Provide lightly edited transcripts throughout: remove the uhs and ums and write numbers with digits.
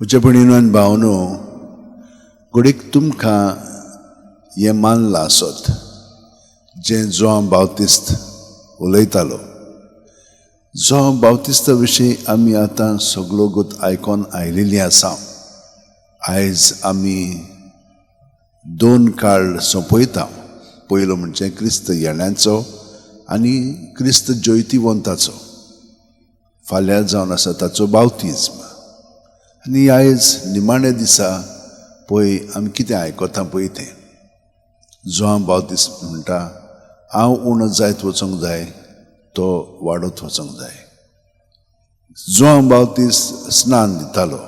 म्हज्या भयणीनो आनी भावनो, घडयेक तुमकां हें मानलां आसत जें जुआंव बावतिस्त उलयतालो. जुआंव बावतिस्ता विशीं आमी आतां सगलो गोत आयकोन आयलेलीं आसा. आयज आमी दोन काळ सोंपयता. पयलो म्हणजे क्रिस्त येण्याचो आनी क्रिस्त जैतिवंताचो. फाल्यां जावन आसा ताचो बावतिज्म. आनी आयज निमाण्या दिसा पळय आमी कितें आयकता पळय तें. जुआंव बावतिस्त म्हणटा, हांव उणो जायत वचूंक जाय, तो वाडत वचूंक जाय. जुआंव बावतिस्त स्नान दितालो,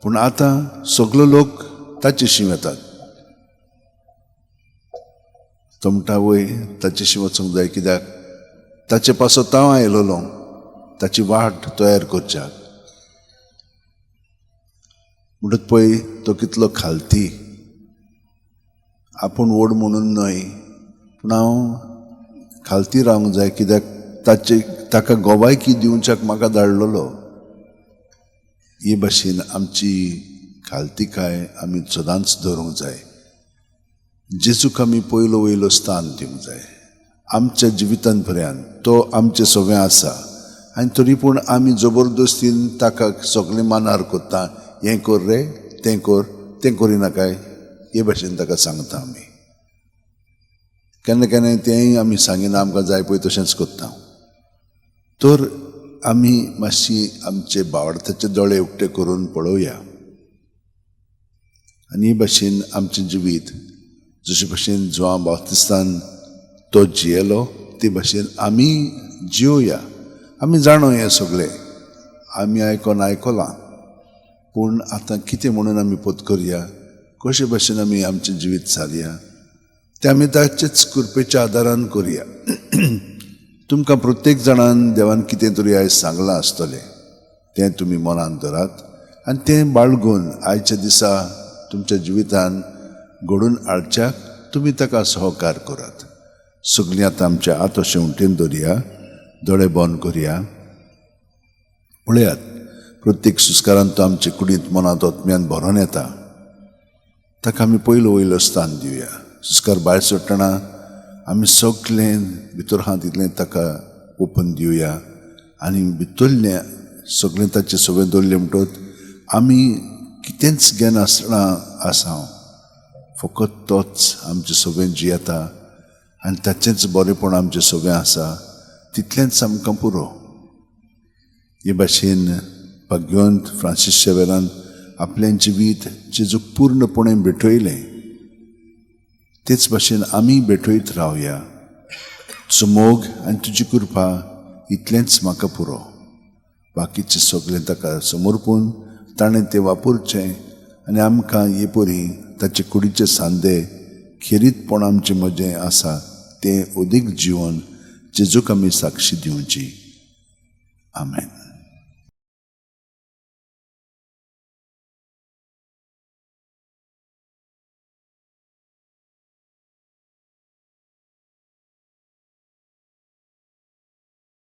पूण आतां सगलो लोक ताचेशी वेतात. तो म्हणटा, वय ताचेशी वचूंक जाय, कित्याक ताचे पासत हांव आयलोलो, ताची वाट तयार करच्याक. म्हणटच पळय तो कितलो खालती, आपूण व्हड म्हणून न्हय, पूण हांव खालती रावंक जाय, कित्याक ताचे ताका गोवायकी दिवच्याक म्हाका धाडलेलो. हे भाशेन आमची खालतीकाय आमी सदांच धरूंक जाय. जेजूक आमी पयलो वयलो स्थान दिवंक जाय आमच्या जिवितान पर्यंत. तो आमचे सगळें आसा आनी तरी पूण आमी जबरदस्तीन ताका सगळें मानार करता, हें कर रे, तें कर, तें करिनाकाय, हे भाशेन ताका सांगता आमी. केन्ना केन्ना तेंय आमी सांगिना, आमकां जाय पळय तशेंच करता. तर आमी मातशी आमचे बावडताचे दोळे उक्ते करून पळोवया आनी हे भाशेन आमचें जिवीत जशे भाशेन जुआंव बाप्तिस्तान तो जियेलो ते भाशेन आमी जियोया. आमी जाणो हें सगळें आमी आयकोन आयकलां, पूण आतां कितें म्हणून आमी पोत करया, कशे भाशेन आमी आमचें जिवीत सारया, तें आमी ताचेच कृपेच्या आदारान करया. तुमकां प्रत्येक जाणान देवान कितें तरी आयज सांगलां आसतलें, तें तुमी मनान धरात आनी तें बाळगून आयच्या दिसा तुमच्या जिवितान घडून हाडच्याक तुमी ताका सहकार करात. सगळीं आतां आमच्या हात अशें उमटेन दवरया, दोळे बंद करया. पळयात, प्रत्येक सुस्कारान तो आमचे कुडींत, मनांत, आत्म्यान भरोन येता. ताका आमी पयलो वयलो स्थान दिवया. सुस्कार भायर सोडटना आमी सगळें भितर आहा तितलें ताका ओपन दिवया आनी भितरलें सगळें ताचें सगळें दवरलें म्हणटच आमी कितेंच घेनासतना आसा, फकत तोच आमचें सगळें जियेता आनी ताचेंच बरेंपण आमचें सगळें आसा, तितलेंच आमकां पुरो. हे भाशेन भाग्यवंत फ्रांसीस शेवेरान आपलें जिवीत जेजूक पूर्णपणे भेटयलें, तेच भाशेन आमी भेटयत रावया. तुजो मोग आनी तुजी कृपा इतलेंच म्हाका पुरो. बाकीचें सगळें ताका समर्पून ताणें तें वापरचें आनी आमकां हे परी ताचे कुडीचे सांदे खेरीतपण आमचें म्हजें आसा तें अदीक जिवन जेजूक आमी साक्षी दिवची. आमेन.